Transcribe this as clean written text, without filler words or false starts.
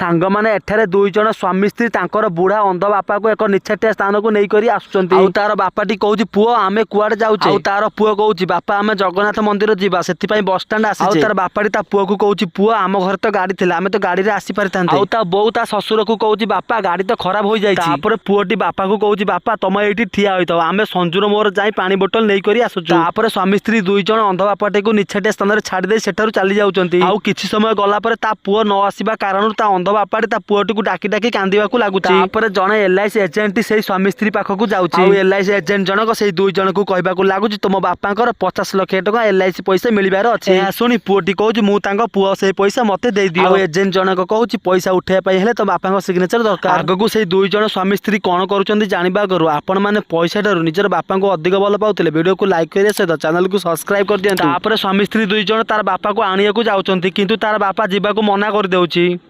ସାଙ୍ଗମାନେ, ଏଠାରେ ଦୁଇ ଜଣ ସ୍ୱାମୀ ସ୍ତ୍ରୀ ତାଙ୍କର ବୁଢା ଅନ୍ଧ ବାପାକୁ ଏକ ନିଛାଟିଆ ସ୍ଥାନକୁ ନେଇକରି ଆସୁଛନ୍ତି। ଆଉ ତାର ବାପାଟି କହୁଛି, "ପୁଅ, ଆମେ କୁଆଡେ ଯାଉଛେ?" ଆଉ ତାର ପୁଅ କହୁଛି, "ବାପା, ଆମେ ଜଗନ୍ନାଥ ମନ୍ଦିର ଯିବା, ସେଥିପାଇଁ ବସଷ୍ଟାଣ୍ଡ ଆସିଛେ।" ଆଉ ତାର ବାପାଟି ତା ପୁଅକୁ କହୁଛି, "ପୁଅ, ଆମ ଘରେ ତ ଗାଡି ଥିଲା, ଆମେ ତ ଗାଡିରେ ଆସି ପାରିଥାନ୍ତେ।" ଆଉ ତା ବୋଉ ତା ଶ୍ୱଶୁରକୁ କହୁଛି, "ବାପା, ଗାଡି ତ ଖରାପ ହୋଇଯାଇଛି।" ତାପରେ ପୁଅଟି ବାପାକୁ କହୁଛି, "ବାପା, ତମ ଏଇଠି ଠିଆ ହୋଇଥାଅ, ଆମେ ସଞ୍ଜୁର ମୋର ଯାଇ ପାଣି ବୋଟଲ ନେଇକରି ଆସୁଛୁ।" ତାପରେ ସ୍ୱାମୀ ସ୍ତ୍ରୀ ଦୁଇ ଜଣ ଅନ୍ଧ ବାପାଟିକୁ ନିଛାଟିଆ ସ୍ଥାନରେ ଛାଡି ଦେଇ ସେଠାରୁ ଚାଲି ଯାଉଛନ୍ତି। ଆଉ କିଛି ସମୟ ଗଲା ପରେ ତା ପୁଅ ନ ଆସିବା କାରଣରୁ ତା ଅନ୍ଧ ବାପାଟି ତା ପୁଅଟିକୁ ଡାକି ଡାକି କାନ୍ଦିବାକୁ ଲାଗୁଛି। ତାପରେ ଜଣେ ଏଲ୍ଆଇସି ଏଜେଣ୍ଟ ସେଇ ସ୍ୱାମୀ ସ୍ତ୍ରୀ ପାଖକୁ ଯାଉଛି। ଆଉ ଏଲ୍ଆଇସି ଏଜେଣ୍ଟ ଜଣକ ସେଇ ଦୁଇ ଜଣକୁ କହିବାକୁ ଲାଗୁଛି, "ତୁମ ବାପାଙ୍କର 50 ଲକ୍ଷ ଟଙ୍କା ଏଲ୍ଆଇସି ପଇସା ମିଳିବାର ଅଛି।" ଏହା ଶୁଣି ପୁଅଟି କହୁଛି, "ମୁଁ ତାଙ୍କ ପୁଅ, ସେଇ ପଇସା ମତେ ଦେଇଦିଅ।" ଆଉ ଏଜେଣ୍ଟ ଜଣକ କହୁଛି, "ପଇସା ଉଠେଇବା ପାଇଁ ହେଲେ ତମ ବାପାଙ୍କ ସିଗ୍ନେଚର ଦରକାର।" ଆଗକୁ ସେଇ ଦୁଇ ଜଣ ସ୍ୱାମୀ ସ୍ତ୍ରୀ କଣ କରୁଛନ୍ତି ଜାଣିବା ଆଗରୁ ଆପଣ ମାନେ ପଇସା ଠାରୁ ନିଜର ବାପାଙ୍କୁ ଅଧିକ ଭଲ ପାଉଥିଲେ ଭିଡ଼ିଓକୁ ଲାଇକ୍ କରିବା ସହିତ ଚ୍ୟାନେଲକୁ ସବସ୍କ୍ରାଇବ କରିଦିଅନ୍ତୁ। ତାପରେ ସ୍ୱାମୀ ସ୍ତ୍ରୀ ଦୁଇ ଜଣ ତାର ବାପାକୁ ଆଣିବାକୁ ଯାଉଛନ୍ତି, କିନ୍ତୁ ତାର ବାପା ଯିବାକୁ ମନା କରିଦେଉଛି।